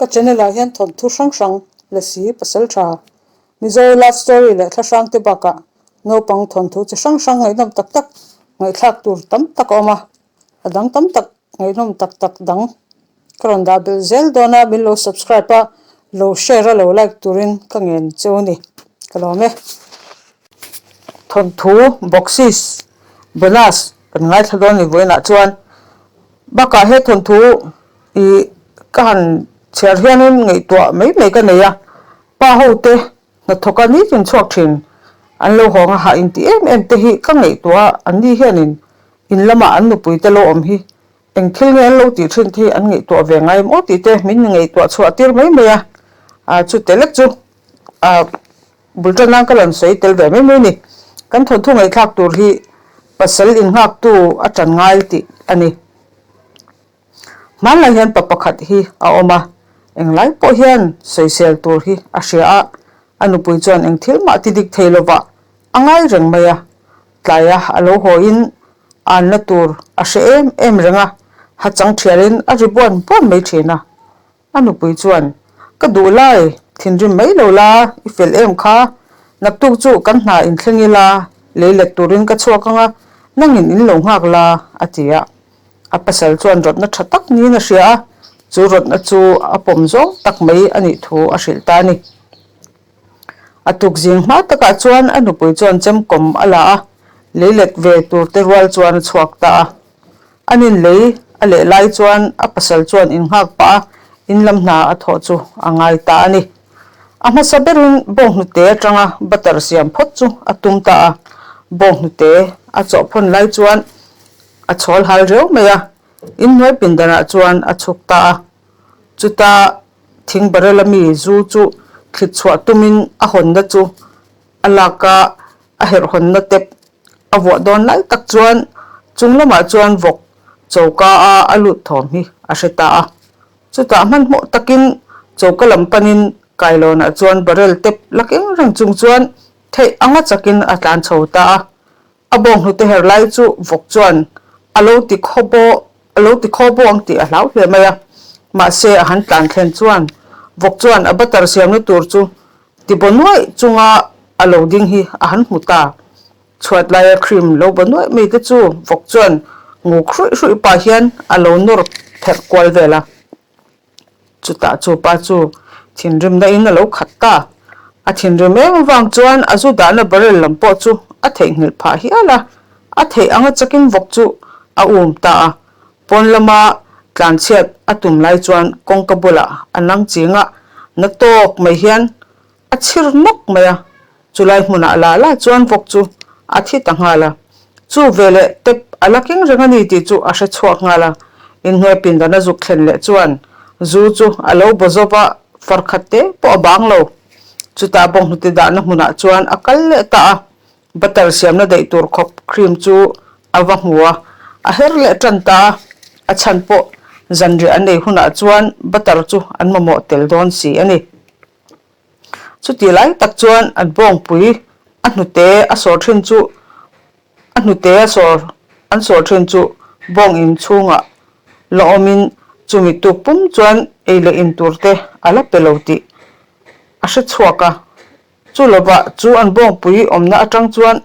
Ka channel ah hian thawnthu hrang hrang, Lasi, Pasaltha, Mizo love story leh thla hrang te bakah naupang thawnthu chi hrang hrang ngaihnawm tak tak ngaihthlak tur tam tak a awm a, a dang tam tak ngaihnawm tak tak dang ka rawn dah belh zel dawn a, min lo subscribe a, lo share a lo like turin ka ngen cheu a ni, ka lawm e. Thawnthu boxes bonus kan ngaithla dawn a ni vawiinah chuan bakah he thawnthu ih ka han chhiar hianin ngaihtuah mai mai ka nei a, pa ho te hnathawk a nitin chhuak thin an lo hawng a hah intih em em te hi ka ngaihtuah a, an ni hianin in lamah an nupui te lo awm hi eng thil nge an lo tih thin te hi an ngaihtuah ve ngai em aw tih te min ngaihtuah chhuah tir mai mai a, ah chute lek chu ah bul tan nan ka rawn sawi tel ve mai mai a ni. Kan thawnthu ngaihthlak tur hi pasal innghaktu a tan ngai tih a ni. Hmanlai hian pa pakhat hi a awm a, englai pawh hian sawisel tur hi a hria a, a nupui chuan eng thil mah ti dik thei lovah a ngai reng mai a, tlaia a lo haw in anna tur a hre em em reng a, ha chang thialin a ri buan buan mai thin a. A nupui chuan, Ka duh lai, thinrim mai lo la, i fel em kha? Naktuk chu kan hna inthleng ila, lei let turin ka chhuak ang a, nangin in lo nghak la, a ti a. A pasal chuan rawtna tha tak niin a hria a, chu rawtna chu a pawm zawng tak mai a nih thu a hrilh ta a ni. A tukzing hma takah chuan a nupui chuan chemkawm a la a, lei let ve tur te rual chuan a chhuak ta a. An in lei a leh lai chuan a pasal chuan in nghak pah a, in lam hna a thawh chu a ngai ta a ni. A hmasa berin bawnghnute atanga butter siam phawt chu a tum ta a, bawnghnute a chawhphawn lai chuan a chhawl hal riau mai a, inhnuai pindanah chuan a chhuk ta a. Chuta thing barrel a mi zu chu thlit chhuah tumin a hawnna chu a lak a, a herh hawnna tep a vuah dawn lai tak chuan chung lamah chuan vawk choka a a lut thawm hi a hre ta a. Chutah hmanhmawh takin choka lam panin kailawnah chuan barrel tep la keng reng chung chuan theih anga chakin a tlan chho ta a. A bawnghnute her lai chu vawk chuan a lo ti khaw baw a lo ti khaw baw ang tih a hlau hle mai a. Mahse a han tlan thlen chuan vawk chuan a butter siamna tur chu Ti baw nuaih chunga a lo ding hi a han hmu ta. Chhuat laia cream lo baw nuaih mai te chu vawk chuan nguk hruih hruih pah hian a lo nawr pherh kual vel a. Chutah chu pa chu thinrimna in a lo khat ta. A thinrim em avang chuan a zu dahna barrel lam pawh chu a theihnghilh phah hial a, a theih anga chakin vawk chu a um ta a. Pawn lama tlanchhiat a tum lai chuan kawngka bulah a nang ching a, na tawk mai hian a chhir nawk mai a, chulai hmunah la la chuan vawk chu a thi ta nghal a. Chu veleh tep a la keng reng a ni tih chu a hre chhuak nghal a, inhnuai pindan a zuk thlen leh chuan zu chu a lo baw zawp a, far khat te pawh a bang lo. Chutah bawnghnute dahna hmunah chuan a kal leh ta a, Butter siamna daih tur khawp cream chu a va hmu a, a her leh tan ta a, a chhan pawh zanriah an ei hunah chuan butter chu an mamawh tel dawn si a ni. Chutih lai tak chuan an bawngpui a hnute a sawr thin chu a hnute a sawr an sawr thin chu bawng in chhungah la awmin chumi tuk pum chuan ei leh in tur te a la pe lo tih a hre chhuak a. Chu lovah chu an bawngpui awmna atang chuan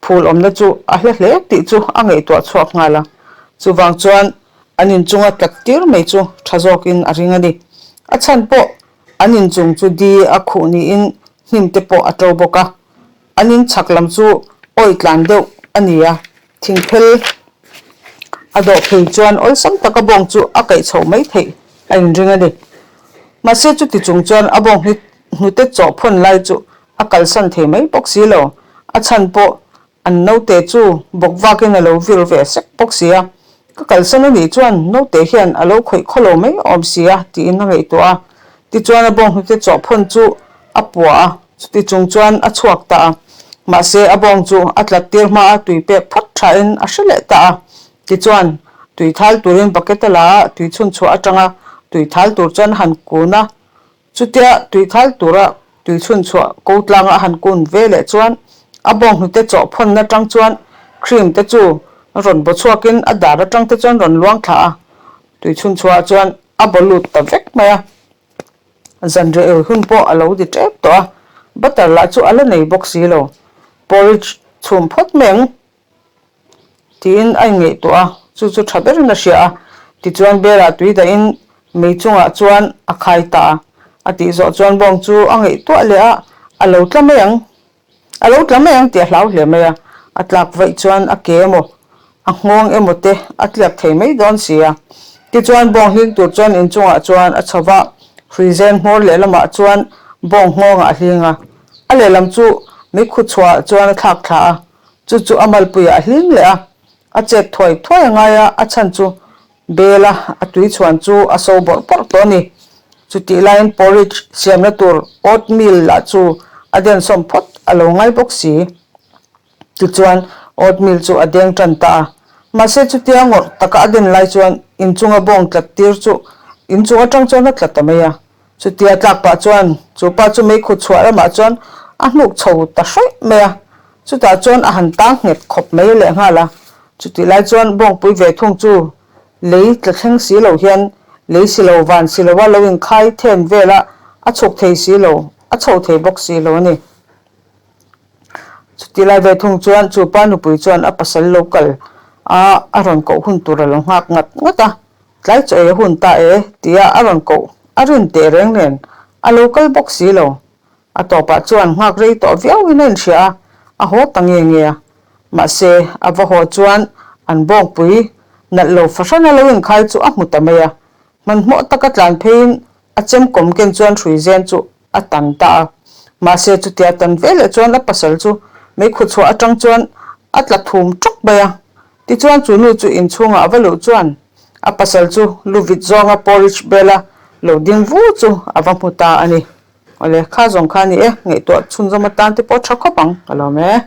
phul awmna chu a hla hle tih chu a ngaihtuah chhuak nghal a. Chuvang chuan an inchunga tlat tir mai chu tha zawkin a ring a ni. A chhan pawh an inchung chu di a khuh niin hnim te pawh a to bawk a. An inchhak lam chu awi tlan deuh a ni a. Thingphel a dawh phei chuan awlsam taka bawng chu a kaih chho mai theih a inring a ni. Mahse chuti chung chuan a bawng hi hnute chawh phawn lai chu a kalsan thei mai bawk si lo. A chhan pawh an naute chu bawk vakin a lo vir ve sek bawk si a. Ka kalsan a nih chuan naute hian a lo khawih khaw lo mai awm si a tiin a ngaihtuah a. Tichuan a bawng hnute chawh phawn chu a puah a. Chuti chung chuan a chhuak ta a, mahse a bawng chu a tlat tir hma a tui pek phawt thain a hre leh ta a. Tichuan, tui thal turin bucket a la a, tui chhun chhuah atanga tui thal tur chuan a han kun a. Chutia tui thal tura tui chhun chhuah ko tlanga a han kun ve leh chuan a bawng hnute chawh phawn atang chuan cream te chu rawn baw chhuakin a dar atang te chuan rawn luang thla a, tui chhun chhuah chuan a baw lut ta vek mai a. Zanriah ei hun pawh a lo di tep tawh a, butter lah chu a la nei bawk si lo. Porridge chhum phawt mai ang tiin a inngaihtuah a, chu chu tha berin a hria a. Tichuan belah tui dahin mei chungah chuan a khai ta a, a tih zawh chuan bawng chu a ngaihtuah leh a, a lo tla mai ang. A lo tla mai ang tih a hlau hle mai a, a tlak vaih chuan a ke emaw, a nghawng emaw te a tliak thei mai dawn si a. Tichuan bawng hling tur chuan inchungah chuan a chho va, hruizen hmawr lehlamah chuan bawng nghawngah a hling a, a lehlam chu meikhu chhuahah chuan a thlak thla a, chu chu a malpuiah a hling leh a, a chet thuai thuai a ngai a, a chhan chu Bela a tui chhuan chu a so bawrh bawrh tawh a ni. Chutih laiin porridge siamna tur oatmeal lah chu a densawm phawt a lo ngai bawk si. Tichuan oatmeal chu a deng tan ta a. Mahse chutia ngawrh taka a den lai chuan inchunga bawng tlat tir chu inchung atang chuan a tla ta mai a. Chutia tlak pah chuan chu pa chu meikhu chhuah ramah chuan a hnuk chho ta hrawih mai a. Chutah chuan a han tang nghet khawp mai lehnghal a. Chutih lai chuan bawngpui ve thung chu lei tla thleng si lo hian lei si lo van si lova lo inkhai then vel a, a chhuk thei si lo, a chho thei bawk si lo a ni. Chutih lai ve thung chuan chu pa nupui chuan a pasal lo kal a, a rawn koh hun tur a lo nghak ngat ngat a, tlai chaw ei a hun ta e tia a rawn koh a rin teh reng nen a lo kal bawk si lo. A tawpah chuan nghak rei tawh viauin a inhria a, a haw ta nge nge a. Mahse, a va haw chuan an bawngpui nalh lo fahrana lo inkhai chu a hmu ta mai a. Hmanhmawh taka tlan pheiin a chem kawm ken chuan hruizen chu a tan ta a. Mahse, chutia tan ve leh chuan a pasal chu meikhu chhuah atang chuan a tla thum tawk mai a. Tichuan chu nu chu inchhungah a va luh chuan a pasal chu lu vit zawnga porridge bela lo ding vu chu a va hmu ta a ni. Awle, kha zawng kha a ni e, ngaihtuah chhunzawm atan te pawh tha khawp ang ka lawm e.